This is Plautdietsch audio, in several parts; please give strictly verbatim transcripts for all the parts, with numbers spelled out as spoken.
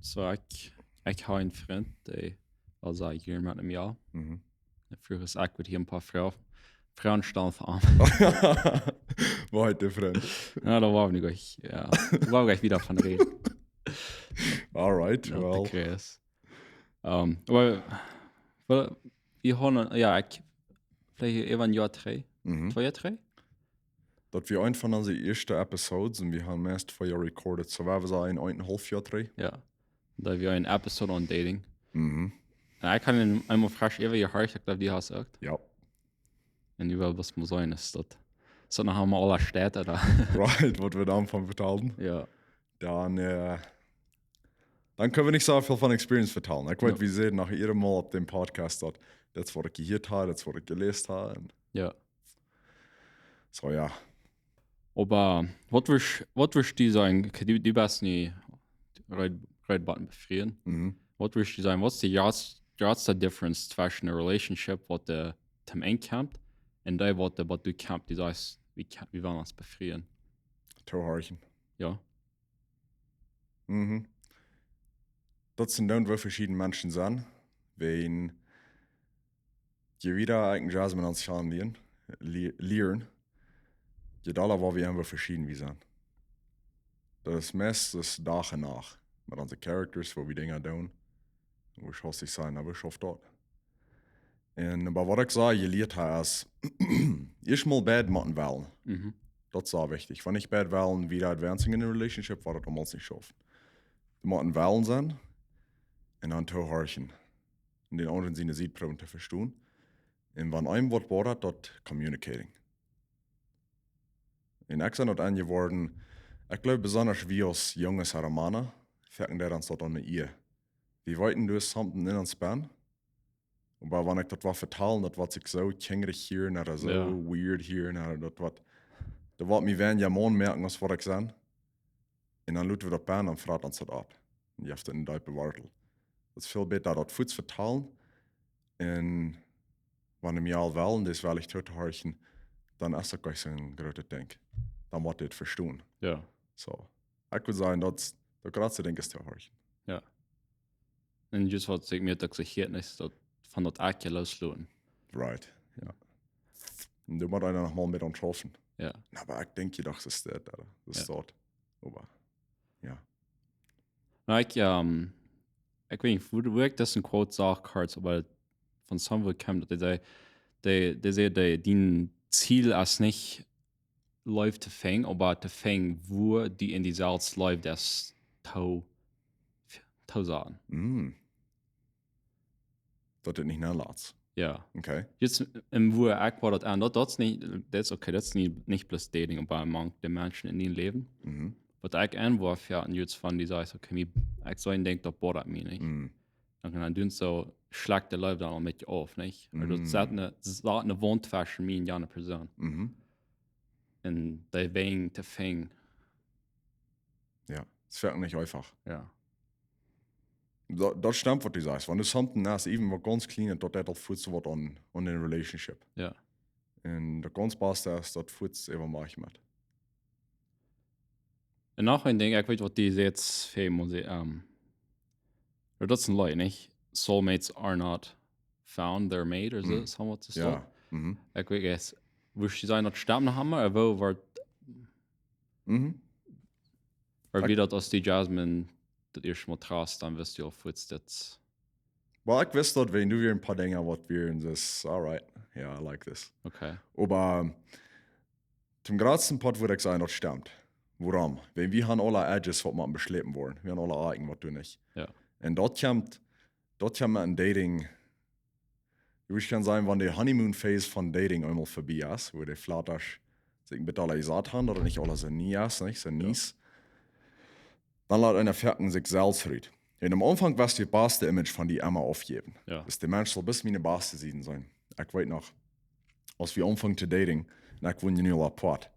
So, ekj, ekj hab eenen Frint, dee, aulsoo, ekj hia met am, jo. Mhm. De Froag es, ekj wudd hia een poa Froagen, Froagen stalen fa am. Woo heet de Frint? Jo, doa woa wie nich, jo. Doa woa wie nich wieda von räden. Alright, Jo, well. Chris. Ähm, oba, well, wie haben, jo, ekj, veleicht äwa een Joa trigj, Mhm. twee Joa trigj? Daut wia eent von onse ieeschte Episodes un wie haben meist twee Joa recorded. So, wie sajen, eenenhaulf Joa trigj. Jo. Daut wia eene Episode aun Dating. Mhm. Un ekj hab am eemol fresch äwa jehorcht, ekj jleew, du hast uk. Jo. Un äwa waut mott sennen, es daut, es daut noch emol aule Städ, ooda? Right, waut wie dan von vetalen. Jo. Dan, äh, dan kjenn wie nich soo väl von Experience vetalen. Ekj weet, Jo. wie säden noch jiedet Mol opp dän Podcast daut, daut es waut ekj jehieet hab, daut es waut ekj jeläsen hab. Un Jo. so, jo. Oba waut wurscht, waut wurscht du sajen, okay, du, du best nu reed, reed befriet. Mhm. Waut wurscht du sajen, waut es de jratste, jratste difference tweschen eene Relationship, waut de, tom Enj kjemt, un dee, waut de, waut du kjemst, du sajst, wie, kje- wie wellen ons befrieen? Toohorchen. Jo. Mhm. Daut sent dan, woo veschiedne Menschen sent. Wan je wieda ekj un Jasmine ons kjanen lieren, lie- lieren, je dolla woa wie äwa veschieden wie sent. Daut es meist Dach un Nacht. Met onse Characters, woo wie Dinja doonen. Woo schauft sikj sennen, woo schauft daut? Un oba waut ekj saj, jelieet hab es, ieescht mol beid motten wellen. Mhm. Daut es sea wichtich. Wan nich beid wellen wieda advancing in de Relationship, woat daut aulemol nich schaufen. Wie motten wellen sennen un dan toohorchen. Un dän aundren siene Sied proowen to vestonen. Un wan eent waut bothert, daut communicating. Un ekj sie daut aunjeworden, ekj jleew besonda wie aus Junges ooda Mana, foaken deit ons daut aun de Ea. Wie weeten, doa es something en ons bennen. Oba wan ekj daut woa vetalen, daut woat sikj soo kjinjrich hieren, ooda soo Jo. weird hieren, ooda daut woat, daut woat mie weinja Maun moaken aus waut ekj sie. Un dan loten wie daut bennen un frat ons daut opp. Un jeft daut eene deepe Wortel. Daut es väl bäta daut fuaz vetalen. Un wan dee mie aul wellen, dee es wellich tootohorchen, dan es daut nich soon grootet Dinkj. Dan woat dee daut vestonen. Jo. So. Ekj wudd sajen, daut, daut jratste Dinkj es toohorchen. Jo. Un just waut ekj mie uk soo hieet, es daut von daut Akje loosloten. Right. Jo. Un doa mott eena noch mol met aun schaufen. Jo. Na, oba ekj denkj, je daut es daut, daut es Jo. daut. Oba, jo. Na, ekj, ähm, ekj weet nich, woo, woo ekj daut en Quote sach, Cards, oba von somewhere kjeem daut, dee säd, dee, dee säd, dee, dien Ziel es nich Leew to finjen, oba to finjen, woo du en die selfst Leew daut to, to sajen. Mm. Daut et nich nalatst. Jo. Okay. Jetzt, un woo ekj woa daut aun, daut, daut es nich, daut es okay, daut es nich, nich bloos Dating, oba among de Menschen en dien Läwen. Mhm. Waut ekj aunwoa, jo, un jetzt von dee sajcht, okay, mie, ekj saj, ekj denkj, daut bothert mie nich. Mm. Dan, dan doonen soo schlajchte Leew dan aul met die auf, nich? Oba daut Mm. sat eene, sat eene Waunt tweschen mie un jane Persoon. Mhm. Un dee Wajch to finjen. Jo, es werkjlich nich eefach. Jo. Daut, daut stemt, waut du sajchst. Wan du something hast, even waut gaunz kjlienet, daut deit aul fuaz waut aun, aun de Relationship. Jo. Un daut gaunz baste es, daut fuaz äwa mie moakt. Un noch een Dinkj, ekj weet, waut dee sajcht, väl mol, ähm, daut es een Leet, nich? Soulmates are not found, they're made, or so, Mm. somewhat to Jo. stop. Mhm. Ekj weet nich, wurscht du sajen, daut stemt noch emol, ooda woo, woo, Mhm. ooda woo daut aus dee Jasmine daut ieeschte Mol traf, dan wist du aul fuaz daut. Well, ekj wist daut, wan du wia een poa Dinja waut wia un daut es, alright, yeah, I like this. Okay. Oba toom jratsten Poat wudd ekj sajen, daut stemt. Wuarom? Wan wie haben aule Edges, waut motten beschläpen woaren. Wie haben aule Akjen, waut du nich. Jo. Un daut kjemt, daut kjemt met een Dating. Du wurscht kjennen sajen, wan de Honeymoon Phase von Dating eemol verbie es, wua de Flautasch sikj een bät aule jesat haben, daut et nich aules soo nie es, nich? Soo nie es. Dan lat eena foaken sikj selfst rut. Un aum Aunfank west du daut baste Image von die emma aufjäwen. Jo. Daut de Mensch saul bloos miene baste Sied seenen. Ekj weet noch, aus wie aunfungen to dating, un ekj wond nu aul apoat.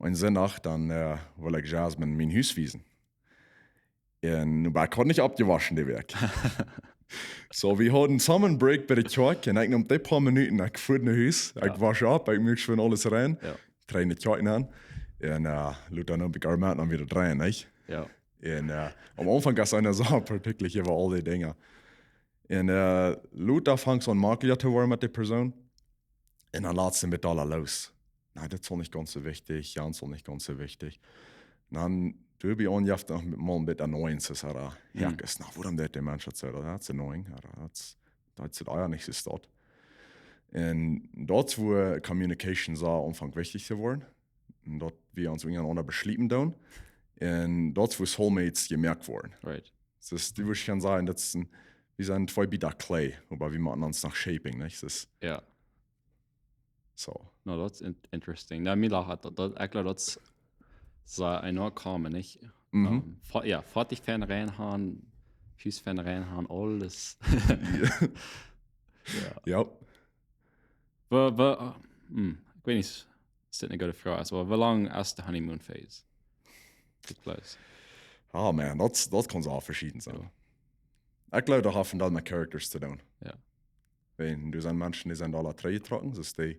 Een Sindach, dan, äh, wull ekj Jasmine mien Hus wiesen. Un nu, oba ekj haud nich oppjewoschen dee Wäakj. So, wie hauden soo een Break bie de Kjoakj un ekj neem dee poa Minuten, ekj foa no Hus, ekj Jo. wosch opp, ekj muak schwind aules rein, Jo. dreid de Kjoakj aun. Un, äh, lota neem ekj Armand dan wada rein, nich? Jo. Un äh, aum Aunfank es eena soo particular äwa aul dee Dinja. Un äh, lota fangt et aun maklicha to woaren met dee Persoon. Un dan latst du met aula loos. Na, daut es nich gaunz soo wichtich, jo, daut es nich gaunz soo wichtich. Un dan, du best aunjefft noch mol een bät annoying, es, ooda, jo, Mhm. es, na, wuarom deit dee Mensch daut soo? Daut es annoying, ooda, daut es, daut es ea nich soo. Un daut es wua communication soo aunfangt wichtich to woaren. Un daut wie ons unjarenaunda beschliepen doonen. Un daut es wua soulmates jemoakt woaren. Right. Daut es, du wurscht kjennen sajen, daut es een, wie sent twee Bieta Kjlee, oba wie motten ons noch shaping, nich? Daut es, Jo. Soo. No, daut es in-, interesting. Jo, mie lach daut, daut, ekj jleew daut es soo enorm common, nich? Mhm. Ähm, fa-, jo, foaken fein rein gonen, Fus fein rein gonen, aules. Jo. Jo. Wa-, wa-, hm, ekj weet nich, es dit eene goode Froag es, oba woo lang es de honeymoon phase? Ekj jleew. Oh man, daut, daut kaun soo veschieden sennen. Jo. Ekj jleew, daut haft väl met characters to doonen. Jo. Wan, doa sent Menschen, dee sent aul trigjjetrocken, daut dee,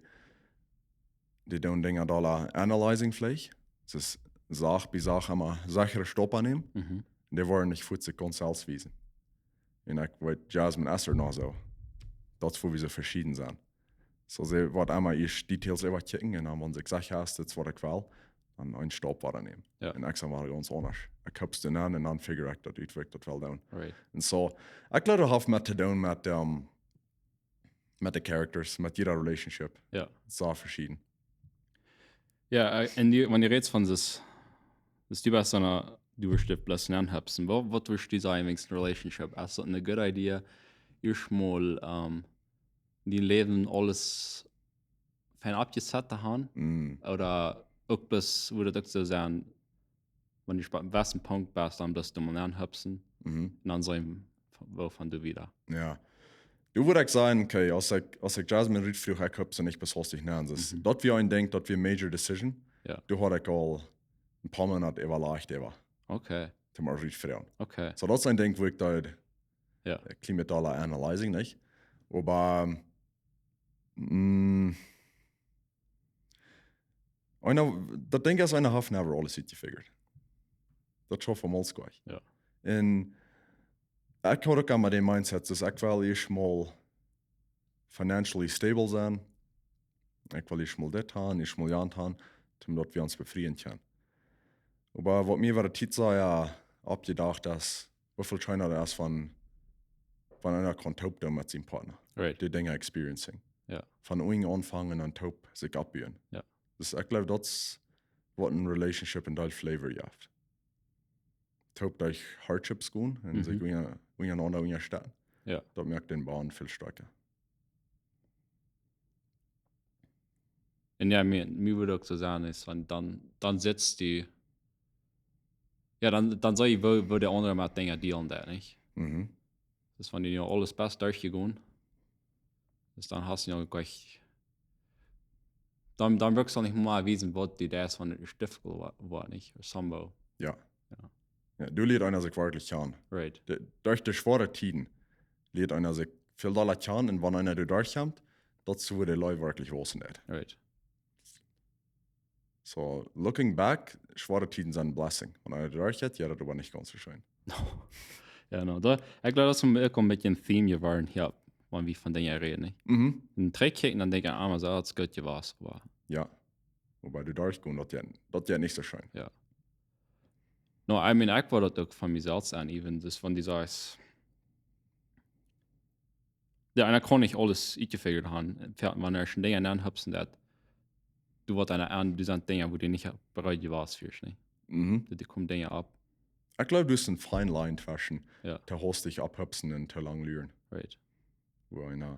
dee doonen Dinja aul analyzing veleicht. Daut es Sach bie Sach emma sechre Stopp aunnämen. Mhm. Un dee woaren nich fuaz sikj gaunz selfst wiesen. Un ekj weet, Jasmine es noch soo. Daut es wua wie soo veschieden sent. Soo, see woat emma ieescht Details äwakjikjen un dan, wan see secha es, daut es waut ekj well, dan een Stopp wada nämen. Jo. Un ekj saj, wada gaunz aundasch. Ekj hop daut aun un dan figure ekj daut ut, woo ekj daut well doonen. Right. Un soo, ekj jleew, daut haft met to doonen met, ähm, met de characters, met jieda relationship. Jo. Daut es soo veschieden. Jo, äh, un du, wan du rätst von daut, daut du best aun eene, du wurscht bloos aunhopsen. Waut, waut wurscht du sajen wäajen relationship? Es daut eene goode Idee, ieescht mol, ähm, dien Läwen aules fein aufjesat to haben? Mm. Ooda uk bloos, wudd daut uk soo sennen, wan du biem besten Punkt best, dan bloos mol aunhopsen. Mhm. Un dan seenen, woo von du wieda. Jo. Du wudd ekj sajen, okay, aus ekj, aus ekj Jasmine rutfroag, ekj hopst nich bes hastich aun. Daut, Mhm. daut wia een Dinkj, daut wia major decision. Jo. Doa haud ekj aul een poa Moonat äwalajcht äwa. Okay. Toom rutfroagen. Okay. Soo, daut es een Dinkj, wua ekj doa Jo. Äh, kjlien bät aul analyzing, nich? Oba, mm, eena, daut Dinkj es, eena haft never aules utjefigurt. Daut schauft von mol glikj. Jo. Un ekj haud uk emma dän Mindset, daut ekj well ieescht mol financially stable sennen. Ekj well ieescht mol dit haben, ieescht mol jant haben, toom daut wie ons befrieen kjennen. Oba waut mie äwa de Tiet sea oppjedocht es, woo väl scheena daut es von, von eena kaun toop doonen met sienen Partner. Right. Dee Dinja experiencing. Jo. Von unjen aunfangen un toop sikj oppbuen. Jo. Daut, ekj jleew, daut es waut eene relationship een Deel flavor jeft. Toop derch hardships gonen un Mhm. sikj unja-, unjarenaunda unjastetten. Jo. Daut moakt dän Bond väl stoakja. Un jo, mie, mie wudd uk soo sennen, es, wan dan, dan sitst du, jo, dan, dan sitst du, woo, woo de aundra met Dinja dealen deit, nich? Mhm. Daut es, wan du nu aules best derchjegonen, daut dan hast du nu uk, dan, dan wurscht du nich mea wiesen, waut du deist, wan et difficult wa-, woat, nich? Ooda somehow. Jo. Jo. Jo, doa lieet eena sikj werkjlich aun. Right. De, derch de schwoare Tieden lieet eena sikj väl dolla aun un wan eena doa derchkjemt, daut es wua de Leew werkjlich wausen deit. Right. Soo, looking back, schwoare Tieden sent een blessing. Wan eena doa derchjeit, jo, daut woat nich gaunz soo scheen. Jo, no, daut, ekj jleew, daut es een, uk een bät een Theme jeworden hia, wan wie von Dinja räden, nich? Mhm. Un trigjkjikjen, dan denkj ekj, ah, mau soo, daut es goot jewast, oba Jo. Oba doa derchgonen, daut jeit, daut jeit nich soo scheen. Jo. No, I mean, ekj wull daut uk von mie selfst aun, even, daut wan du sajchst, jo, un ekj kaun nich aules utjefigurt haben, wan eena Dinja aunhopst un daut, du woascht aun, doa sent Dinja, wua du nich bereit wieescht fa, nich? Mhm. Daut doa komen Dinja opp. Ekj jleew, doa es eene fine line tweschen Jo. too hastich aufhopsen un too lang luren. Right. Wua eena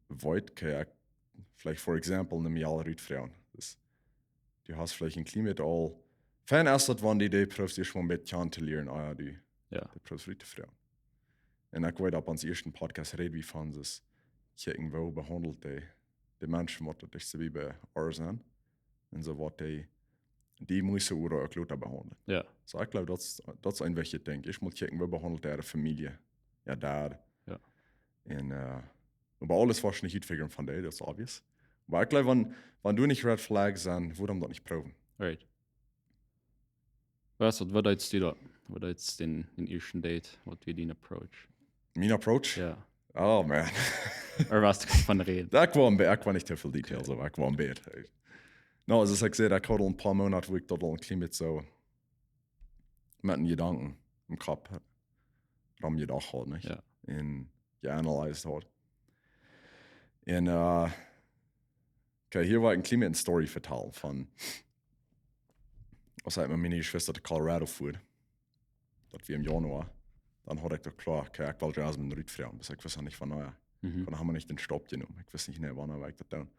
weet, okay, ekj, veleicht, for example, een Joa rutfroagen. Daut, du hast veleicht een kjlien bät aul, fein es daut, wan du dee proowst ieescht mol een bät kjanen to lieren, ah jo, du, Jo. du proowst rut to froagen. Un ekj weet, opp onsen ieeschten Podcast räd wie von daut, kjikjen, woo behaundelt dee, dee Menschen, waut daut dichtste bie ons sent. Un soo waut dee, dee motten wie uk kloa behaundlen. Jo. Soo, ekj jleew, daut es, daut es een wichtjet Dinkj. Ieescht mol kjikjen, woo behaundelt de Famielje? Jo, doa. Jo. Un, äh, oba aules woascht nich utfigure von dee, daut es obvious. Oba ekj jleew, wan, wan doa nich red flags sent, wuarom daut nich proowen? Right. Waut, waut deetst du doa? Waut deetst du en, en ieeschten Date? Waut wia dien Approach? Mien Approach? Jo. Oh man. Ooda wia daut von räden? Ekj woa, ekj woa nich too väl Details, oba ekj woa een bät. No, soo aus ekj säd, ekj haud aul een poa Moonat, wua ekj daut aul een kjlien bät soo met een Jedanken em Kopp romjedocht haud, nich? Jo. Un jeanalyseerd haud. Un, äh, okay, hia woa ekj een kjlien bät eene Story vetalen von, aus ekj met miene Jeschwista no Colorado fua. Daut wia em Januoa. Dan haud ekj daut kloa, okay, ekj well Jasmine rutfroagen, oba ekj wist noch nich von, no jo. Mhm. Von, haud mie nich dän Stap jenomen. Ekj wist nich, nä, wanea wudd ekj daut doonen.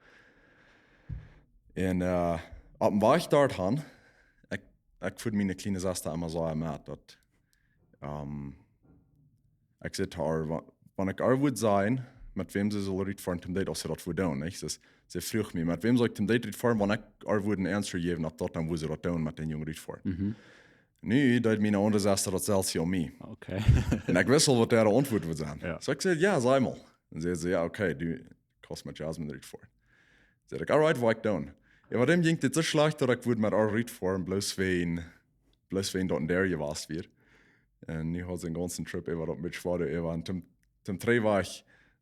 Un, äh, opp dän Wajch doahan, ekj, ekj fua miene kjliene Sesta emma soo met, daut, ähm, ekj säd to äa, wa-, wan ekj äa wudd sajen, met wäm see sull rutfoaren toom Date, aus see daut wudd doonen, nich? See, see fruach mie, met wäm saul ekj toom Date rutfoaren, wan ekj äa wudd een Answer jäwen, daut daut dan wudd see daut doonen, met dän Jung rutfoaren. Mhm. Nu deed miene aundre Sesta daut selfst aun mie. Okay. Un ekj wist aul, waut äare Auntwuat wudd sennen. Jo. Soo ekj säd, jo, saj mol. Un see säd, jo, okay, du kaust met Jasmine rutfoaren. Säd ekj, alright, woa ekj doonen. Jo, waut däm jinkj dit soo schlajcht, daut ekj wudd met äa rutfoaren, bloos wäajen, bloos wäajen daut een Date jewast wia. Un nu haud see dän gaunzen Trip äwa daut met Schwade äwa. Un toom, toom trigj wajch,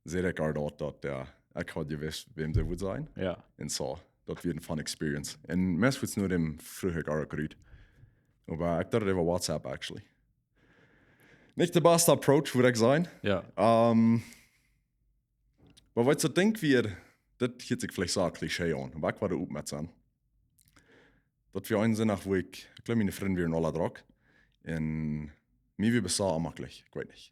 säd ekj äa daut, daut, jo, ekj haud jewist, wäm see wudd sajen. Jo. Un soo, daut wia eene fun experience. Un meist wia daut no däm Fruach äa rut. Oba ekj docht äwa WhatsApp, actually. Nich de baste Approach, wudd ekj sajen. Jo. Ähm, oba waut ekj denkj wia, daut hieet sikj veleicht soo Klischee aun, oba ekj woa doa op met sennen. Daut wia een Sindach, wua ekj, ekj jleew, miene Frind wieren aula drock. Un mie wia best onjemaklich, ekj weet nich.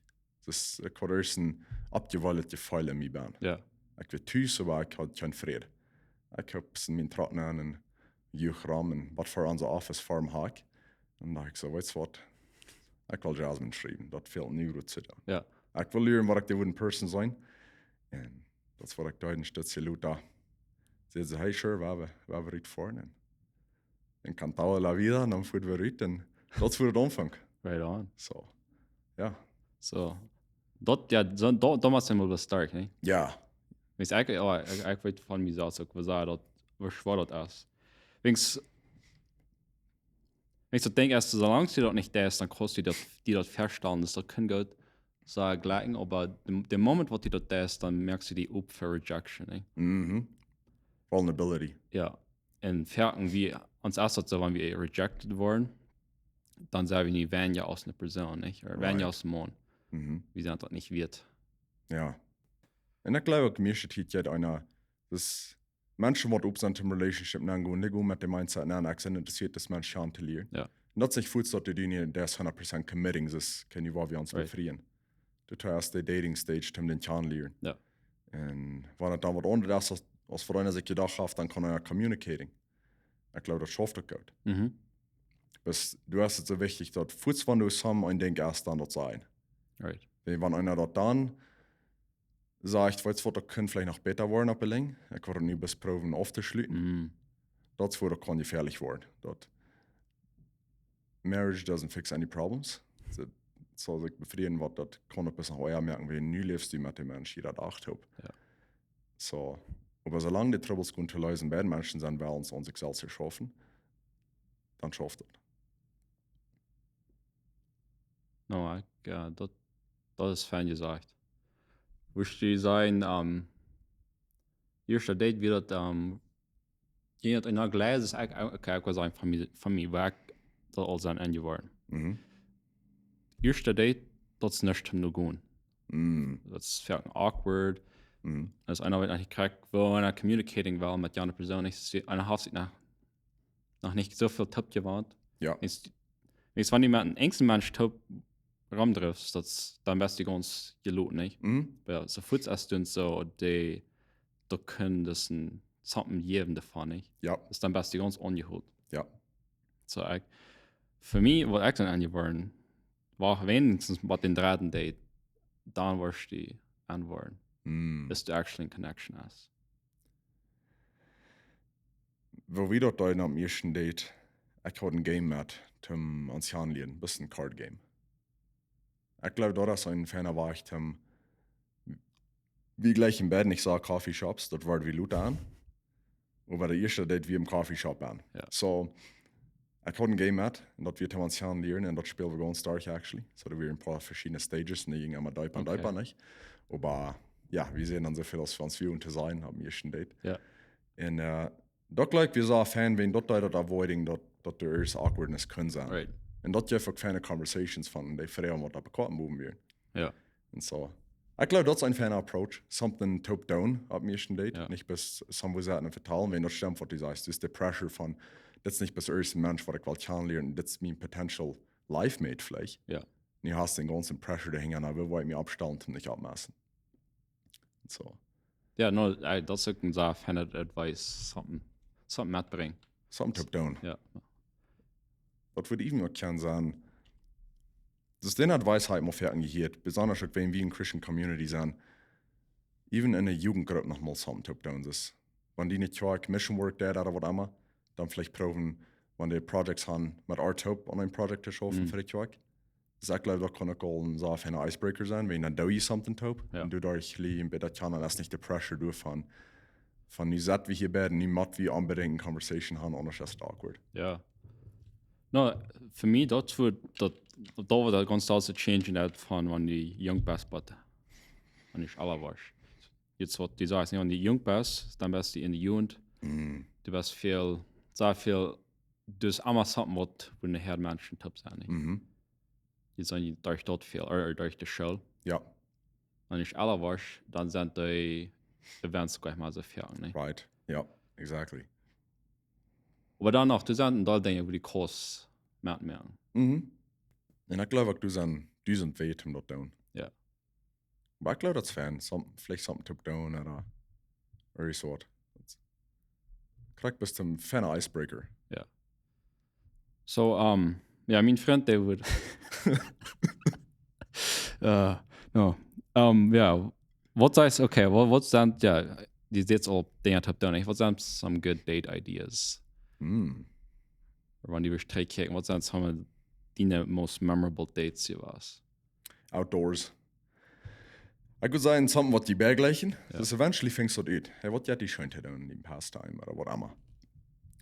Daut, ekj haud ieescht een aufjewoaget Jefeel en mie bennen. Jo. Ekj wia tus, oba ekj haud kjeen Fräd. Ekj hab en miene Trocken aun un juach rom un waut fa onse Office Form haud ekj. Un docht ekj soo, weetst waut? Ekj well Jasmine schriewen. Daut fält nu goot to doonen. Jo. Ekj well lieren, waut ekj dee wudd en person sennen. Un daut es waut ekj deed, een Stootje lota. Säd see, hey, sure, woa wie, woa wie rutfoaren. Un encantado de la vida, un dan fuaren wie rut. Un daut es woo daut aunfunk. Right on. Soo, jo. Soo. Daut, jo, soo, daut, daut mott eemol waut stark, nä? Jo. Wiels ekj, oh, ekj, ekj weet von mie selfst uk, woo sea daut, woo schwoa daut es. Wiels, wiels ekj denkj, aus du, soo lang du daut nich deist, dan kaust du daut, die daut faststalen, daut daut kaun goot soo jlikjen, oba de, de Moment, waut du daut deist, dan moakst du die op fa Rejection, nä? Mhm. Vulnerability. Jo. Un foaken wie, ons es daut soo, wan wie rejected woaren, dan sent wie nu weinja aus eene Persoon, nä? Ooda weinja Right. aus een Maun. Mhm. Wie sent daut nich wieet. Jo. Un ekj jleew uk, mie es daut hia eena, daut Menschen, waut op sent em Relationship, dan gonen, dee gonen met de Mindset, nä, ekj sie interessieet, daut Mensch kjanen to lieren. Jo. Un daut es nich fuaz, daut du die nich, daut es hundat Prozent committing, daut kaun nich woa wie ons Right. befrieen. Du hast de Dating Stage, om dän kjanen lieren. Jo. Un wan et dan waut aundret es, aus, aus waut eena sikj jedocht haft, dan kaun eena communicating. Ekj jleew, daut schauft uk goot. Mhm. Oba du hast et soo wichtich, daut fuaz, wan du samen een Dinkj hast, dan daut sajen. Right. Wiels wan eena daut dan sajcht, weetst waut, daut kaun veleicht noch bäta woaren opp de Lenj. Ekj woa daut nu bloos proowen auftoschluten. Mhm. Daut es wua daut kaun jefäalich woaren. Daut marriage doesn't fix any problems. Daut saul sikj befrieen, waut daut kaun opp eemol noch ea moaken, wan nu läfst du met dän Mensch, jie daut acht opp. Jo. Soo, oba soo lang de Trubbels gonen to leesen, beid Menschen sent wellens aun sikj selfst to schaufen, dan schauft daut. No, ekj, jo, daut, daut es fein jesajcht. Wurscht du sajen, ähm, ieeschte Date wia daut, ähm, jinkj daut en de Gleis, es ekj, ekj, ekj, ekj wudd sajen, von mie, von mie wajch, daut aul sent enjeworden. Mhm. Ieeschte Date, daut es nich om no gonen. Mhm. Daut es foaken awkward. Mhm. Aus eena weet nich krakjt, woo eena communicating well met de aundre Persoon, es, eena haft sikj noch, noch nich soo väl toop jewant. Jo. Es, es wan du met eenen enkjsten Mensch toop romdriffst, daut, dan best du gaunz jeloten, nä? Mhm. Jo, soo fuaz aus du soo, dee, doa kaun daut een something jäwen doavon, nä? Jo. Daut dan best du gaunz aunjehoolt. Jo. Soo, ekj, fa mie, waut ekj dan aunjeworden, wia weens waut dän dredden Date, dan wurscht du aunworden. Mhm. Daut du actually en connection hast. Woo wia daut dan aum ieeschten Date? Ekj haud een Game met, om ons kjanen lieren, best een Card Game. Ekj jleew, daut es een feina Wajch, om, wie jlikjen beid nich soo Coffeeshops, daut wia wie lota aun. Oba de ieeschte Date wia em Coffeeshop aun. Jo. Soo, ekj haud een Game met, un daut wia Thomas Jan lieren, un daut späld wie gaunz derch, actually. So, doa wieren een poa veschiedne Stages, un dee jinjen emma deepa un Okay. Deepa, nich? Oba, jo, wie säden dan soo väl aus wie ons wellen to sajen, opp dän ieeschten Date. Jo. Un, äh, daut jlikj mie soo fein, wan daut doa daut avoiding, daut, daut doa ieescht Awkwardness kunn sennen. Right. Un daut jeef uk feine Conversations von dee Froagen, waut opp de Koppen bowen wieren. Jo. Un soo. Ekj jleew, daut es een feiner Approach. Something top-down opp dän ieeschten Date. Jo. Nich bloos somewhere sitten un vetalen, wan daut stemmt, waut du sajst. Dus de pressure von, daut es nich bloos de ieeschte Mensch, waut ekj well kjanen lieren. Daut es mien potential life mate veleicht. Jo. Nu hast du dän gaunzen pressure doahinja, dan well ekj mie oppstalen, om nich opptopassen. Un soo. Jo, no, äh, daut es uk een sea feine advice, something, something metbrinjen. Something top-down. Jo. Waut wie even uk kjennen sajen, daut es dän Advice, hab ekj mol foaken jehieet, besonda uk wan wie eene Christian Community sent, even enne Jugendgrupp noch mol something top-down. Dus, wan dee nich Kjoakj Mission Work deit ooda waut emma, dan veleicht proowen, wan dee Projects haben, met äa toop aun een Project to schaufen Mhm. fa de Kjoakj. Dus ekj jleew, daut kaun uk aul een sea feine icebreaker sennen, wan dan doo jie something toop. Jo. Un doaderch jlikj een bät daut kjanen, daut es nich de pressure doavon, von nu sett wie hia bie, nu mott wie onbedinjt eene Conversation haben, aundasch es et awkward. Jo. No, fa mie, daut woat, daut, daut woat daut gaunz aulsoo changen, daut von wan du junk best, bat wan du ella woascht. Jetzt waut du sajst, nich, wan du junk best, dan best du enne Jugend, Mhm. du best väl, sea väl, du hast emma something waut, wua de Menschen toop sent, nich? Mhm. Dee sent derch daut väl, ooda derch de School. Jo. Wan du ella woascht, dan sent dee Events goanich mea soo foaken, nich? Right. Jo, exactly. Oba dan noch, doa sent een Deel Dinja, wua du kaust metmoaken. Mhm. Un ekj jleew uk, doa sent dusent Wäaj om daut to doonen. Jo. Oba ekj jleew, daut es fein, some, veleicht something top-down ooda, ooda soo waut. Krakjt bloos een feiner icebreaker. So, ähm, jo, mien Frint, dee woat, äh, no, ähm, jo, waut sajst, okay, waut, waut sent, jo, du sitst aul Dinja opp, nich? Waut sent some good date ideas? Mhm. Ooda wan du west trigjkjikjen, waut sent some of the most memorable dates jewast? Outdoors. Ekj wudd sajen, something waut die bie jlikjen. Jo. Dus eventually fangst du daut ut. Hey, waut jeit die scheen to doonen en dien pastime ooda waut emma?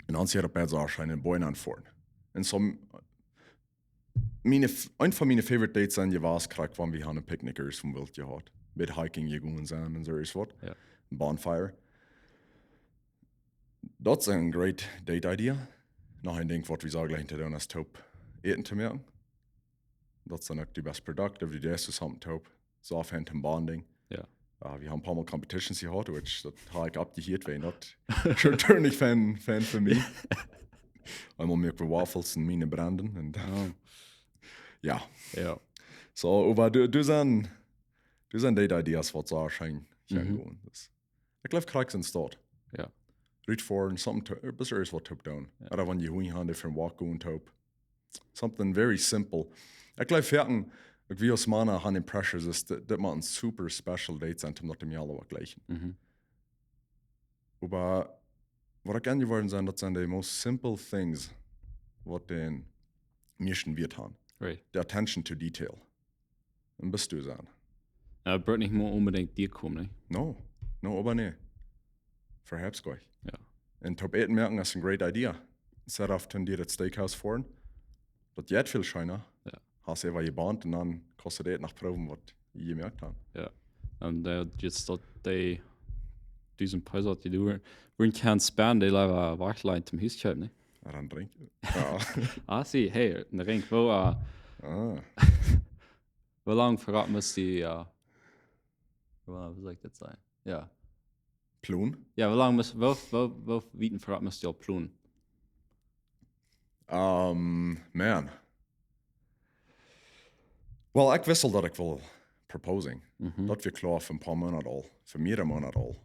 Un dan es hia opp bie soo scheen een Bojen aunfoaren. Un so, miene, f-, een von miene favorite dates sent jewast, krakjt wan wie haben Picknickers vom Welt jehaut. Bät hiking jegonen sent un soo waut. Jo. Een bonfire. Daut es een great date idea. Noch een Dinkj waut wie soo jlikjen to doonen es toop Äten to moaken. Daut es dan uk de best productive, du deist something toop. Soo fein toom bonding. Jo. Äh, wie haben een poa mol competitions jehaut, which daut hab ekj aufjehieet, wiels daut sure turn nich fein, fein fa mie. Eemol moaken wie Waffles un miene brennen un, Oh. jo. Jo. So, oba doa, doa sent, doa sent date ideas waut soo scheen, scheen Mhm. gonen. Dus, ekj jleew, krakjt sent daut. Jo. Rutfoaren, something to, bloos ieescht waut toop doonen. Jo. Ooda wan jie Hunj haben, fa een walk gonen toop. Something very simple. Ekj jleew, foaken, ekj, wie aus Mana haben dän pressure, dus daut, daut mott een super special date sennen, om daut to moaken, waut jlikjen. Mhm. Oba waut ekj aunjeworden sie, daut sent de most simple things, waut dän mieeschten Wieet haben. Right. De attention to detail. Un best du sennen. Jo, daut brukt nich mol onbedinjt die komen, nich? No, no, oba nä. Verhäfst nich. Jo. Un toop Äten moaken es een great idea. Set off to die daut Steakhouse foaren. Daut jeit väl scheena. Jo. Hast eefach jebondt un dan kaust du daut noch proowen, waut jie jemoakt haben. Jo. Un, äh, jetzt daut dee, dise Pries, waut du doa, wua du kaust spenden, dee leewa wajchlajcht toom Hus kjeepen, nich? Jo, dan drinkj. Jo. Ah, see, hey, een Ring, woo, äh, Ah. woo lang verrat must du, äh, woo, woo saul ekj daut sajen? Jo. Plon? Jo, woo lang must, woo, woo, woo wiet verrat must du aul plonen? Ähm, man. Well, ekj wist aul daut ekj wull proposing. Mhm. Daut wia kloa fa een poa Moonat aul, fa mearere Moonat aul.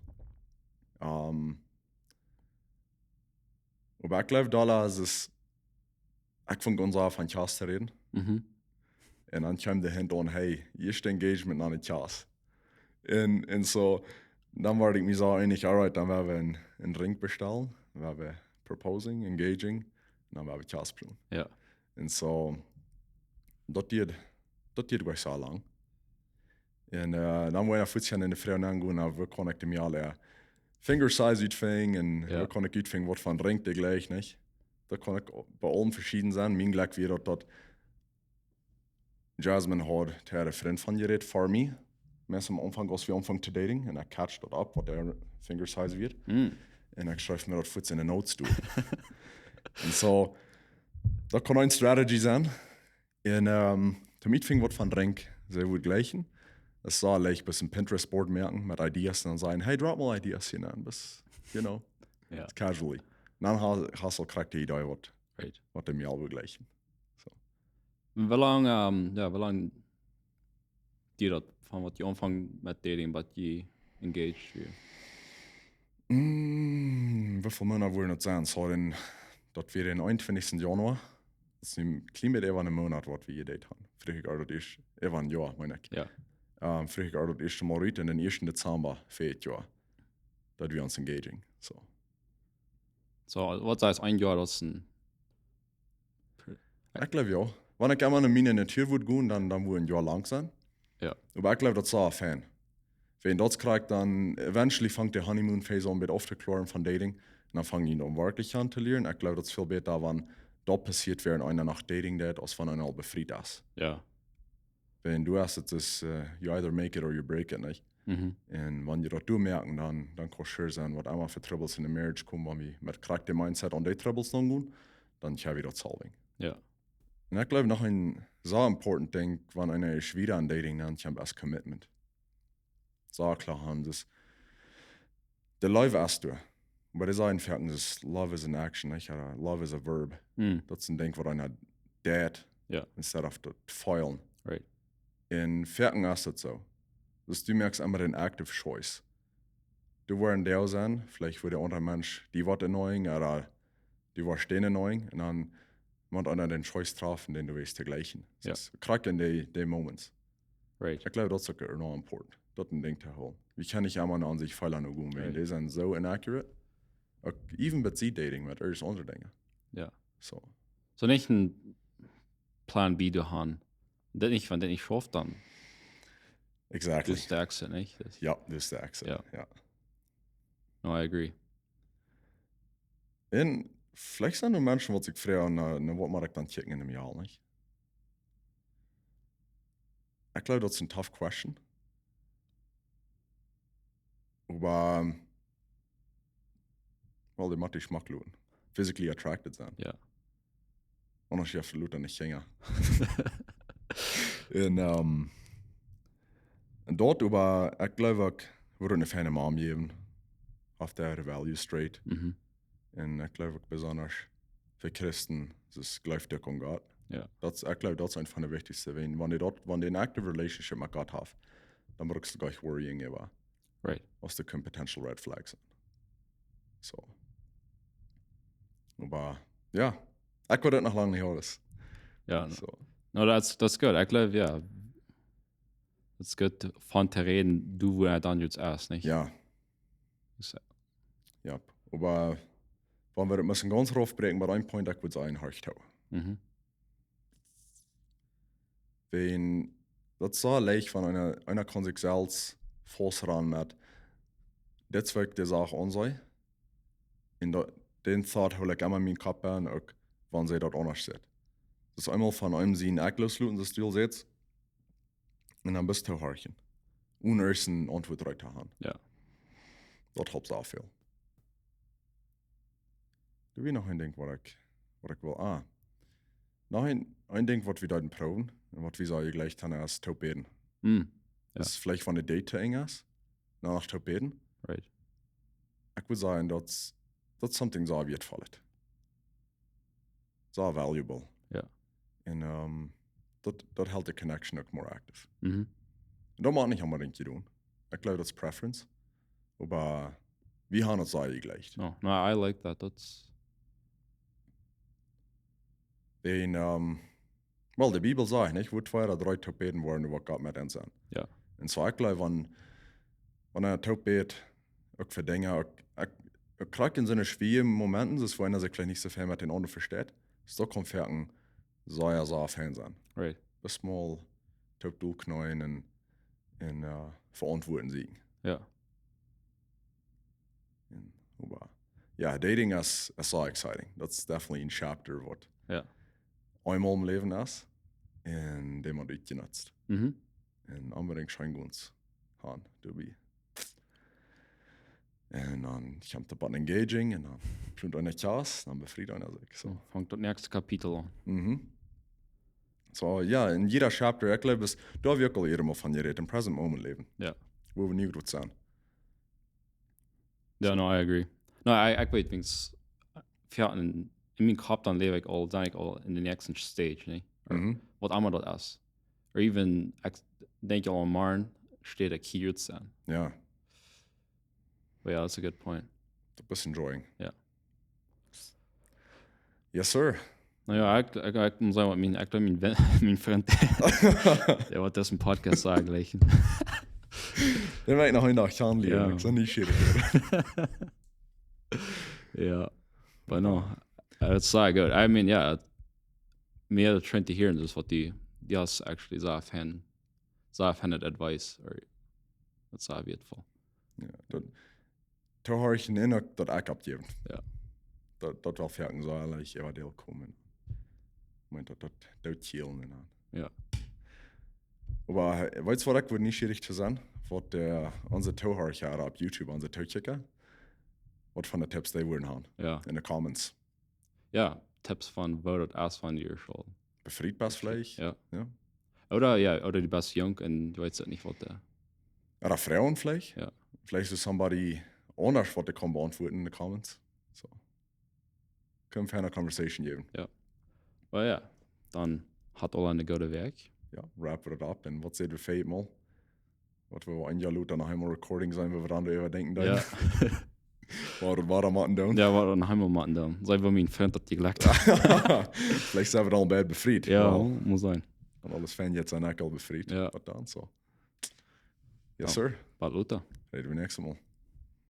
Ähm, oba ekj jleew, doa es et, ekj funk ons aun von Kjast to räden. Mhm. Un dan kjeem de Hint aun, hey, ieescht Engagement, dan de Kjast. Un, un soo, dan wort ekj mie soo eenich, alright, dan woa wie een, een Ring bestalen, woa wie proposing, engaging, dan woa wie Kjast plonen. Jo. Un soo, daut dieed, daut dieed nich soo lang. Un, äh, dan woa ekj fuaz enne Froag aungonen, na, woo kaun ekj dee aul, äh, finger size utfinjen un Jo. woo kaun ekj utfinjen, waut fa Ring dee jlikjt, nich? Daut kaun uk bie aulem veschieden sennen. Mien Jlekj wia daut, daut Jasmine haud to äare Frind von jerät fa mie. Meist aum Aunfank, aus wie aunfungen to dating, un ekj catcht daut opp, waut äa finger size wia. Un ekj schreef mie daut fuaz enne notes doa. Un soo, daut kaun eene strategy sennen. Un, ähm, toom Uafinjen waut von Drink, see wudd jleichen. Daut es soo leicht, bloos een Pinterest-Board moaken met ideas un dan sajen: "Hey, drop mol ideas hia aun." Bloos, you know, Jo. Casually. Un dan ha-, hast du krakjt de Idee, waut, Right. waut dee mie aul wudd jleichen. Soo. Woo lang, ähm, jo, woo lang diet daut von waut jie aunfungen met dating, waut jie engaged wieren? Mm, woo väl Moonat wudden daut sennen? Soo, dan, daut wia dän eenuntwintichsten Januar. Daut es een kjlien bät äwa een Moonat, waut wie jedate haben. Froag ekj aul daut ieeschte, äwa een Joa, meen ekj. Jo. Ähm, froag ekj aul daut ieeschte Mol rut un dän ieeschten Dezamba fa dit Joa, daut wie ons engaging. Soo. Soo, waut sajchst, een Joa, daut es een Ekj jleew jo. Wan ekj emol no miene Natua wudd gonen, dan, dan wudd een Joa lang sennen. Jo. Oba ekj jleew, daut es soo fein. Wan daut krakjt dan, eventually fangt de honeymoon phase aun, een bät auftoklaren von dating. Un dan fangen dee aun werkjlich aun to lieren. Ekj jleew, daut es väl bäta, wan daut passieet, wäarent eena noch dating deit, aus wan eena aul befriet es. Jo. Wan du hast, daut es, äh, you either make it or you break it, nich? Mhm. Un wan jie daut doamoaken, dan, dan kaun sure sennen, waut emma fa Troubles enne Marriage komen, wan wie met krakjt de Mindset aun dee Troubles aungonen, dan kjenn wie daut solving. Jo. Un ekj jleew, noch een soo important Dinkj, wan eena es wada aun dating, dan kjemt es commitment. Soo kloa haben, daut de Leew es doa. Oba dee sajen foaken, daut love is an action, nich? Ooda love is a verb. Mm. Daut es een Dinkj, waut eena deit, Jo. instead of daut feelen. Right. Un foaken es daut soo. Daut du moakst emma een active choice. Du woascht doa sennen, veleicht wudd de aundra Mensch die waut annoying, ooda du woascht dän annoying, un dan mott eena dän choice träfen, dän du west to jleichen. Jo. Daut es krakjt enne, dee Moments. Right. Ekj jleew, daut es uk enorm important, daut een Dinkj to hoolen. Wie kjennen nich emma aun sikj Feela no gonen, wan Right. dee sent soo inaccurate. Uk even bie dating met irjent aundre Dinja. Jo. Soo. Soo nich een Plan B to haben. Daut nich, wan daut nich schauft, dan Exactly. Daut es de exit, nich? Daut- Jo, daut es de exit. Jo. Jo. No, I agree. Un veleicht sent doa Menschen, waut sikj froagen, na, na waut mott ekj dan checken en een Joa, nich? Ekj jleew, daut es een tough question. Oba, well, dee mott die schmock loten. Physically attracted sennen. Jo. Aundasch hast du absolut nich Kjinja. Un, ähm, un daut, oba ekj jleew uk, wudd eene feine Mom jäwen. Haft äare values straight. Mhm. Un ekj jleew uk besonda fa Christen, daut jleeft uk aun Gott. Jo. Daut es, ekj jleew, daut es eent von de wichtichste Dinja. Wan du daut, wan du een active relationship met Gott hast, dan brukst du nich worrying äwa, Right. aus doa kunnen potential red flags sennen. Soo. Oba, jo, ekj weet daut noch lang nich aules. Jo, no. Soo. No, daut es, daut es goot. Ekj jleew, jo. Daut es goot von to räden, du, woo et dan nu es, nich? Jo. Soo. Jo. Oba, wan wie daut motten gaunz raufbräakjen, bie een Punkt, ekj wudd sajen, horch too. Mhm. Wan, daut es soo leicht, wan eena, eena kaun sikj selfst faust rannen met, dit es woo ekj de Sach aunsie. Un daut, dän thought hool ekj emma en mienen Kopp aun, uk wan see daut aundasch sitt. Daut es eemol von eenem sien Akjlosloten, daut du aul sitst, un dan bloos to horchen. Onen ieescht eene Auntwuat rut to haben. Jo. Daut halpt soo väl. Doa wia noch een Dinkj, waut ekj, waut ekj well, ah. Noch een, een Dinkj, waut wie deeden proowen, un waut wie soo jejlikjt haben, es to bäden. Mm. Jo. Daut es veleicht von de Date to enj es, dan noch to bäden. Right. Ekj wudd sajen, daut es, daut es something soo wieetvoll. Soo valuable. Jo. Un, ähm, daut, daut helt de connection uk more active. Mhm. Un daut mott nich onbedinjt jie doonen. Ekj jleew, daut es preference. Oba wie haben daut soo jejlikjt. No, no, I like that. Daut es Un, ähm, well, de Bibel sajcht, nich, woo twee ooda dree toop bäden woaren, woat Gott met an sennen. Jo. Un soo, ekj jleew, wan, wan eena toop bät, uk fa Dinja, uk, uk, uk krakjt en soone schwoare Momenten, daut es, wua eena sikj veleicht nich soo väl met dän aundren vesteit, es daut kaun werkjlich sea, sea fein sennen. Right. Bloos mol toop doakjneen un, un, äh, Veauntwuaten sieekjen. Jo. Un, oba, Ja, dating is, is so exciting. That's definitely a chapter waut Ja. eemol em Läwen es. Un dee moakt utjenutzt. Mhm. Un onbedingt scheen gonen. Han, du bie. Un dan kjemt de Button Engaging un dan plumpt eena Kjas, dan befriet eena sikj. So. Fangt daut näakjste Kapitel aun. Mhm. So, ja, en jieda Chapter, ekj jleew, es, doa hab wie uk aul ea mol von jerät, em present moment läwen. Ja. Wua wie nu groot sent. Ja, no, I agree. No, I, ekj weet, wiels, ja, en, en mienen Kopp dan läw ekj aul, denkj ekj aul en de näakjste stage, nä? Or Mhm. waut emma daut es. Or even, ekj denkj aul aun morjen, steit ekj hia to sennen. Ja, But yeah, that's a good point. du best enjoying. Ja. Yes, sir. No ja, ekj, ekj, ekj mott sajen, waut mien, ekj jleew, mien, mien Frint, dee woat disen Podcast sajen jlikj. Dee woa ekj noch een Dach aunlieren. Ja. Ekj sie nieschierig. Ja. But no, uh, it's so good. I mean, yeah, mea trying to hear is waut dee, dee has actually so fan, so fan advice, or that's so beautiful. Ja, daut, to horchen un uk daut ekj oppjäwen. Ja. Daut, daut well foaken soo ehrlich äwa dee komen. Ekj meen, daut, daut deit kjielen un aun. Ja. Oba, äh, weetst waut, ekj wudd nieschierig to sennen, waut de, onse Tohorcha opp YouTube, onse Tookjikja, waut von de Tipps dee wudden haben. Ja. En de Comments. Ja, Tipps von woo daut es von dee School. Befriet best veleicht. Ja. Ja. Ooda, ja, ooda dee best junk un dee weetst nich waut de. Ooda Froagen veleicht. Ja. Veleicht es somebody aundasch waut dee kaun beauntwuaden en de Comments. So. Kjenn wie eene conversation jäwen. But ja, dan habt aule eene goode Wäakj. Ja, wrap it up. Un waut säd wie fa mol? Waut wie een Joa lota noch eemol recording sennen, wua wie dan äwa denkjen doonen. Ja. Waut wie wada motten doonen. Ja, waut wie noch eemol motten doonen. Soo aus mien Frint daut jejlikjt. Veleicht sent wie dan bald befriet. Ja, Well, mott sennen. un aules Fan jetzt sent ekj aul befriet. Ja. Waut dan so? Yes, sir. Bald lota. Räd wie näakjstet Mol.